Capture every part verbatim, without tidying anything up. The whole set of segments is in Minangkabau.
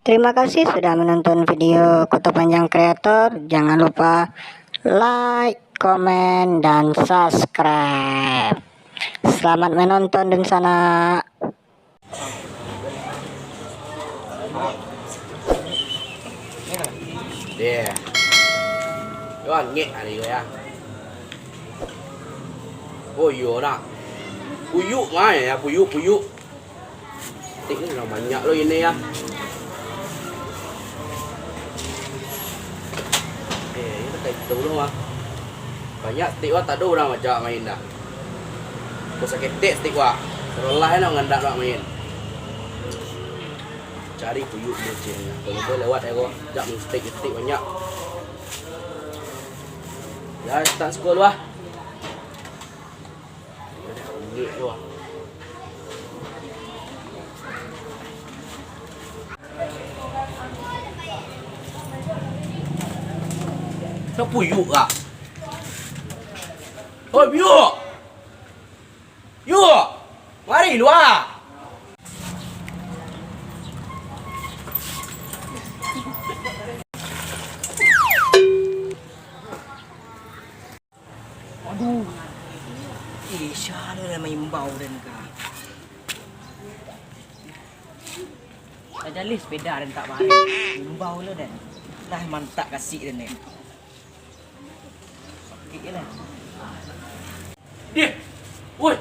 Terima kasih sudah menonton video Koto Panjang Kreator. Jangan lupa like, komen, dan subscribe. Selamat menonton, dunsanak. Deh. Yo, angek hari ko, yo. Oh, iyo nak. Puyuak mah, yo, puyuak, puyuak. Stek ni lah banyak lo ini, yo. Eh, ini tak itu lo, ah. Banyak stek wak, tak ada urang majak main dah. Kok saketek stek wak. Sebelah lah ngandak wak main. Cari puyuak mocin. Kalau boleh lewat, eh, kok. Jak main stek, stek banyak. Ya, start skor lah. Dah puyuak lah. Oi, puyuak! Yuk! Mari lua! Aduh. Eh, sia lo nan maimbau den ka. Tajaleh sepeda den tak bareh. Imbau lo den. Nah, mantak kasik den ni. Sakik je lah. Deh, woi.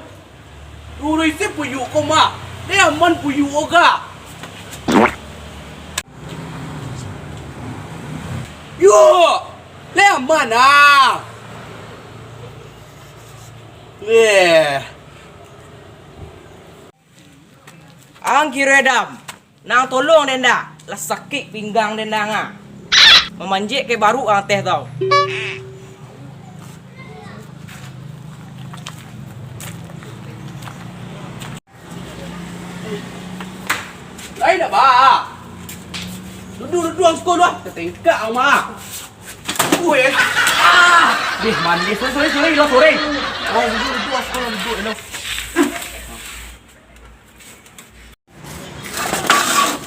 Uruih se puyuak ko mah. Deh, aman puyuak ko ka. Yo! Lai aman ah. Leh. Ang kiro dam, nang tolong den dah, lah sakik pinggang den dah, ah. Mamanjek ke baru ang teh tau. Lai dah, bah. Duduak, duduak, ang siko lah. Tatengkak ang mah. Ui, eh. Ah. Deh, manis. Sorry, sorry, sorry, lo, sorry. Oh, duduak, duduak, ang siko lah, duduak, lo.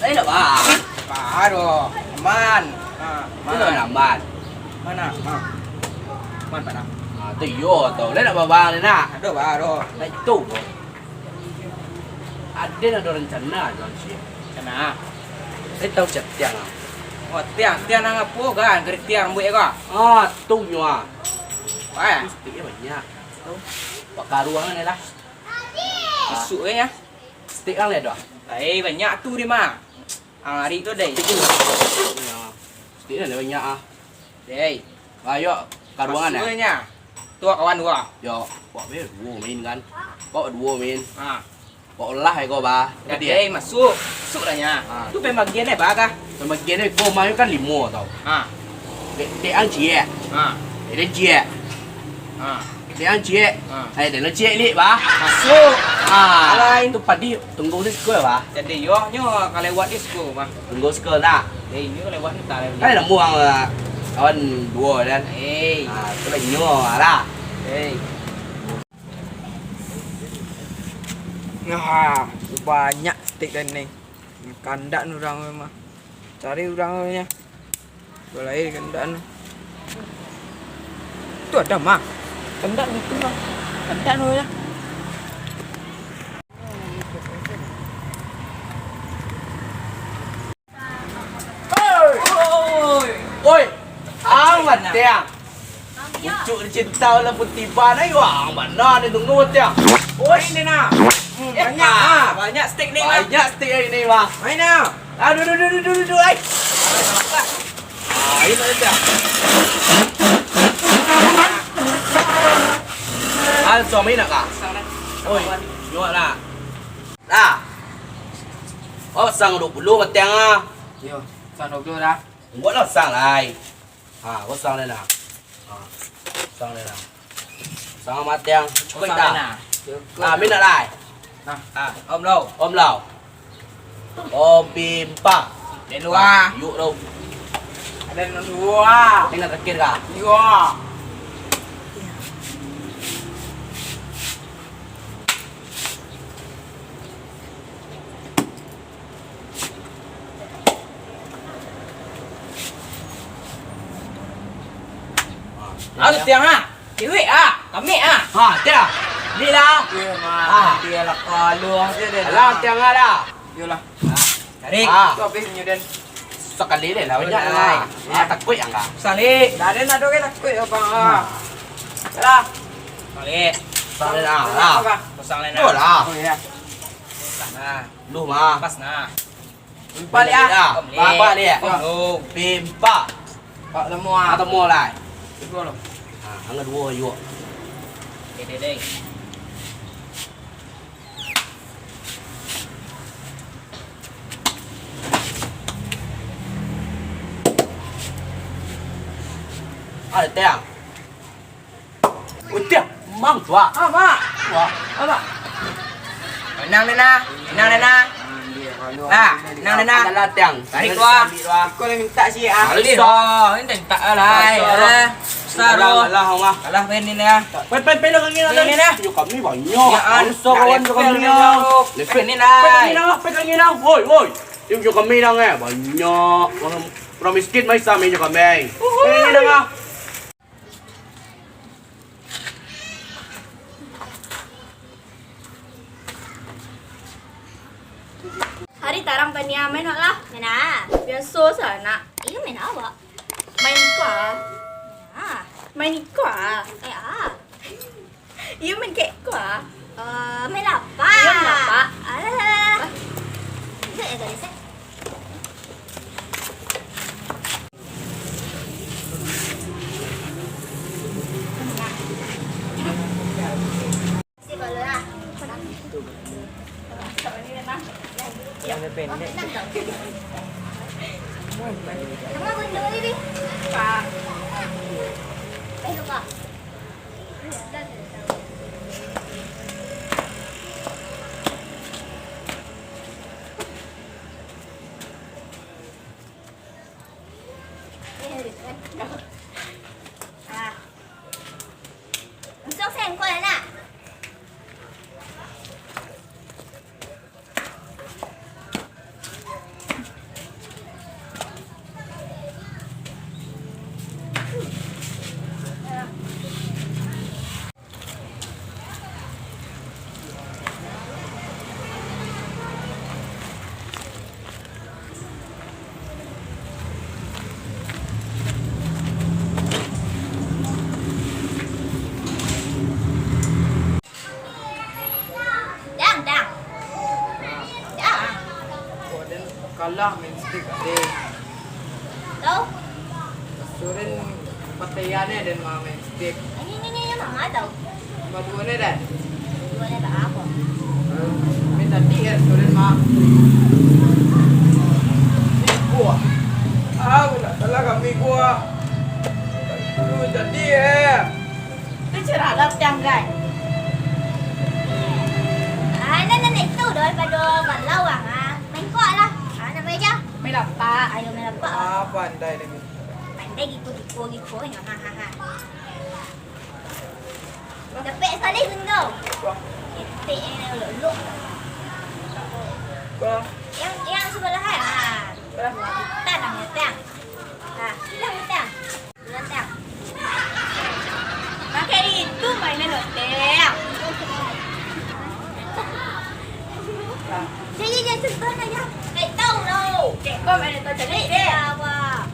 Lai dah, bah. Bah, doh. Aman. Ha, aman. Aman. Mana? Ha. Aman, mana? Ah, tu iyo, tu. Lai dah, bah, bah, nak. Aduh, bah, doh. Lai tu, bah. Aden ado rencana jo, Cik. Rencana? Saya tahu cek tiang, ah. Oh, tiang, tiang nan apo kan? Kari tiang buek ko? Ah, tu nyo, ah. Wah. Stek banyak. Tu. Pakaruangan ni lah. Isuak ni, ah. Stek ang lai ado? Ai, banyak tu di mah. Ang ari tu, deh. Stek ni lah banyak, ah. Deh. Ayo, karuangan, ah. Masuaknyo. Tu kawan duo. Yo, wak be duo main kan. Wak duo main. Ha. Wak olah iko, bah. Jadi, eh, masuk. Masuk lah nya. Ha. Tu pembagian eh, bah kah? Pembagian eh, ko main kan limo tau. Ha. Dek, dek ang ciek. Ha. Dek, dek ciek. Ha. Dek ang ciek. Ha. Eh, dek ang ciek lik, bah. Masuk. Ha. Alai. Tu padi tunggu di sekolah, bah. Jadi, yo, nyo kalau lewat di sekolah, bah. Tunggu sekolah nak. Eh, inyo lewat ni tak lewat. Kan nemu ang, ah, kawan duo kan. Eh. Ah, tu lah inyo lah. Eh. Nah, banyak stek den ni. Kandak ni urang mah. Cari urang nyo. Duo lai kandak ni. Tu ado mah. Kandak ni tu mah. Kandak ni ya. Oi! Ang matiang. Pucuk dicinta lah pun tiba na, wah, ang bana ni tunggu matiang. Oi, ni nah. Hmm, banyak ah. Banyak stek ni, Bang. Banyak stek ni, Bang. Main ah. Aduh, duh, duh, duh, duh, duh, ai. Ah, ini ada. Al suami nak kah? Oi, nyuak lah. Lah. Oh, sang duo puluah matiang ah. Yo, sang duo puluah dah. Buatlah sang lai. Ha, kosong dia nah. Ha, kosong dia nah. Sang matiang. Cukup dah. Nah, minat lai. Nah, ha. Om lau. Om lau. Kopi empat. Di luar. Yuk lau. Ada duo. Tinggal terakhir kah? Duo. Tiang ah. Cewek ah. Kamik ah. Ha, tiang. Ni lah. Iyo, mah. Ah. Dia lah kaluah je dia. Alah, tiang ah dah. Iyolah. Ah, tarik. Ah. Tu habis nyo, Den. Sakali deh lah, banyak lah. Ah, takuik ang ka. Salik. Dah, Den, ado ke takuik, abang? Ah. Dah. Salik. Salik lah. Lah. Pasang lain lah. Oh, iya. Nah. Lu mah. Pas nah. Empat, ya? Empat, ya? Empat. Pak, temu, ah. Ah, temu lah. Tigo lah. Ah, angah duo, yuk. Oke, deh, deh. Ada tiang. Utiah, mang tuak. Ah, mak. Tuak. Ah, mak. Inang, Nena. Inang, Nena. Ah, Nena, Nena. Adalah tiang. Tarik, tuak. Iko lah minta si, ah. Alih, oh, ini tak alai. Alah. Salah. Alah, Oma. Alah, pen ni, ah. Pen, pen, pen, lagi, lagi. Ini, nah. Yo, kami banyak. Ya, ah. Angsa kawan, yo, kami, nah. Pen ni, nah. Pen ni, nah. Pen kami, nah. Woi, woi. Yo, yo, kami, nah, eh. Banyak. Orang, orang miskin, mai sami, yo, kami. Uhuy. Pen ni, nah. Hari tarang paniang main wak lah. Main ah. Biaso sanak. Iyo main awak. Main iko ah. Ah. Main iko ah. Eh ah. Iyo main kek iko ah. Eh, main lapak. Iyo main lapak. Alah. Bisa ya tadi saya. Ah. Untuang sengkol, anak. Dang, dang. Dang. Kok den kalah main stick, deh. Tahu? Surin patayaan den mah main stick. Ini, ini, ini, ini mah tahu. Baduo ni, deh. Baduo ni tak apa. Main tadi ya, surin mah. Gua. Ah, udah salah kami gua. Lu tadi ya. Tu curah lah tiang, guys. Ah, nah, nah, nah, itu daripada galau, ah. Main kuat lah. Ah, nak main je. Main lapak. Ayo main lapak. Ah, pandai lagi. Pandai gitu, gitu, gitu. Ha, ha, ha. Dapek sekali sungguh. Wah. Etek, eh, lok-lok. Wah. Yang, yang sebelah, eh. Ha. Wah. Kita dah ngetang. Ha, kita ngetang. Ngetang. Pakai itu mainan hotel. Jadi, dia suka aja. Eh, tahu, tahu. Cek kau main hotel, cek. Eh, dia apa?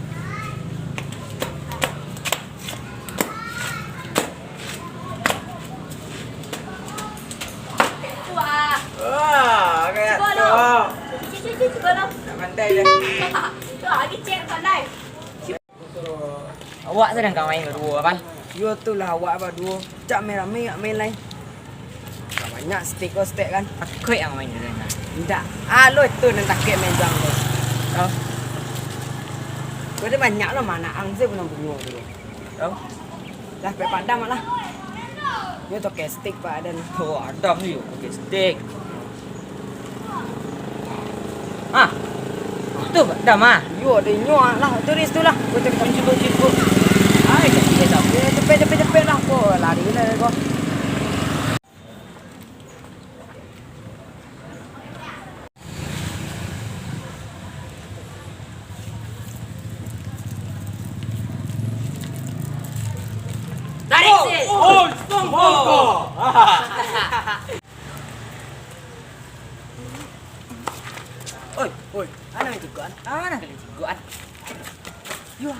Wah, kayak tu. Cuba dong. Cuba, cuba, cuba dong. Tak pandai dia. Tu lagi cek pandai. Awak sadang ka main baduo, Bang? Yo tu lah awak baduo. Cak main rami, nak main lai. Banyak stek ko stek kan. Takut yang main tu kan. Indak. Ah, lo itu nan takut main jam tu. Oh. Kau ada banyak lo mana ang saya pernah bunyo tu. Oh. Lah, pek padam lah. Nyo toke stek, Pak, dan. Oh, adam ni, toke stek. Ah. Tu, padam ah. Yo, ada nyo lah. Tu di situ lah. Kau cakap. Cukup, cukup. Ai, cepet, cepet, cepet lah. Kau lari lah kau. Oi, sangka! Oi, oi, ana itu kan? Ana kali itu kan? Yo,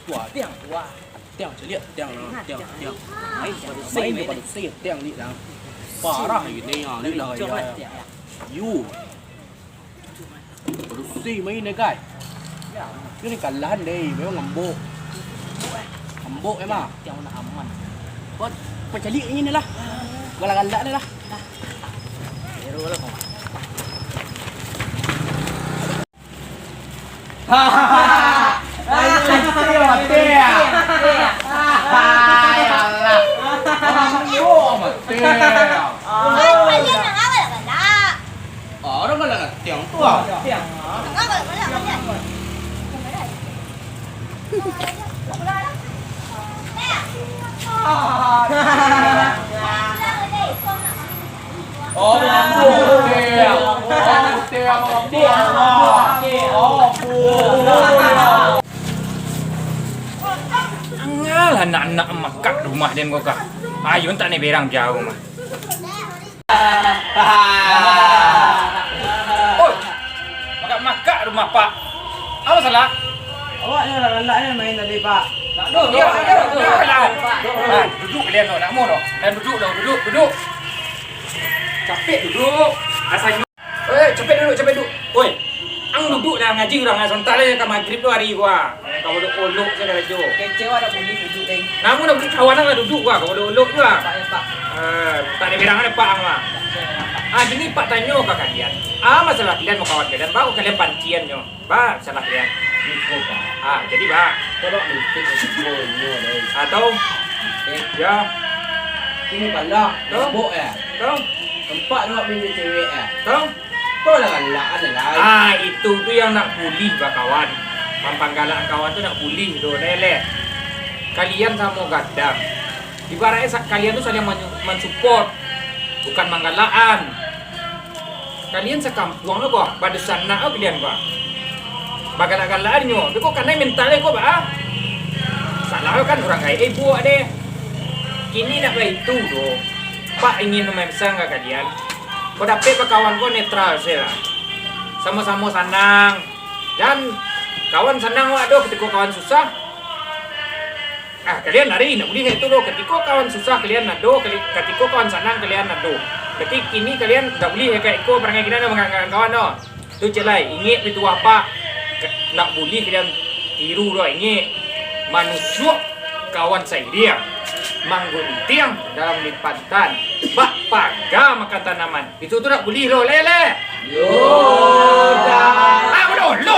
wah, tiang, wah. Tiang, caliak, tiang lah, tiang, tiang. Main, tiang, main, tiang, tiang, tiang ni lah. Parah gitu ya, ni lah ya. Yo. Rusih main deh, guys. Yo ni kalahan deh, memang ngambok. Ngambok emang. Tiang nak aman. Buat pacaliak ini lah. Galak-galak ni lah. Hero lah kau. Ayo, mati ya. Ya Allah. Orang tua mati. Kalian nak awal galak. Orang galak tiang tu ah. Tiang. Awal galak kalian. Angah lah anak-anak makak rumah den ko kah. Ayo, antak ni berang jauah mah. Oi, makak-makak rumah, Pak. Apa salah? Awak ni galak-galak ni main tadi, Pak. Duh, duh, duh, duh, duh, duh, duh. Duduak kalian tu, nak mau tu. Kalian duduak tu, duduak, duduak. Capek duduak. Rasanya. Eh, capek duduak, capek duduak. Oi, ang duduak lah ngaji urang lah, sontak lah ka magrib tu hari ko ah. Ka olok-olok se karajo. Kecewa dak buliah duduak, Deng. Namun dak buliah kawan ang lah duduak ko ah, ka olok-olok tu ah. Pak, ya, Pak. Eh, tak ada bilang ada Pak ang lah. Ah, kini Pak tanyo ka kalian. Ah, masalah kalian mau kawan kalian, baru kalian pancian nyo. Ba, salah kalian. Iko, Pak. Ah, jadi, Pak. Tolong listrik iko nyo, deh. Atau? Eh. Ya. Ini pandang, Tong. Mabok ya. Tong. Tempat awak minta cewek ya. Tong. Kau lah galak ada lah. Ah, itu tu yang nak bulih, bakawan. Pampang galak kawan tu nak bulih tu, lele. Kalian samo gadang. Ibaratnya sa-, kalian tu saling manyu-, mansupport, bukan manggalakan. Kalian sakampuang lo ko, badusanak lo kalian ko. Bagalak-galak nyo, beko kanai mental ko ba. Salah lo kan urang gaek ibu deh. Kini nak baitu doh. Pak ingin mamasan ka kalian. Ko dapek bakawan ko netral se lah. Samo-samo sanang. Dan kawan sanang wak doh ketiko kawan susah. Ah, kalian lari, ndak buliah kayak itu doh. Ketiko kawan susah, kalian ado. Kali-, ketiko kawan sanang, kalian ado. Jadi, kini kalian ndak buliah kayak iko, parangai kalian doh, mangangkan kawan doh. Tu cek lai, ingek pituah Pak. Ke-, ndak buliah kalian tiru doh, ingek. Manusuak kawan sairiang, mangguntiang dalam lipatan, bak paga makan tanaman. Itu tu ndak buliah doh, lele. Yo, dah. Ah, bodoh, bodoh.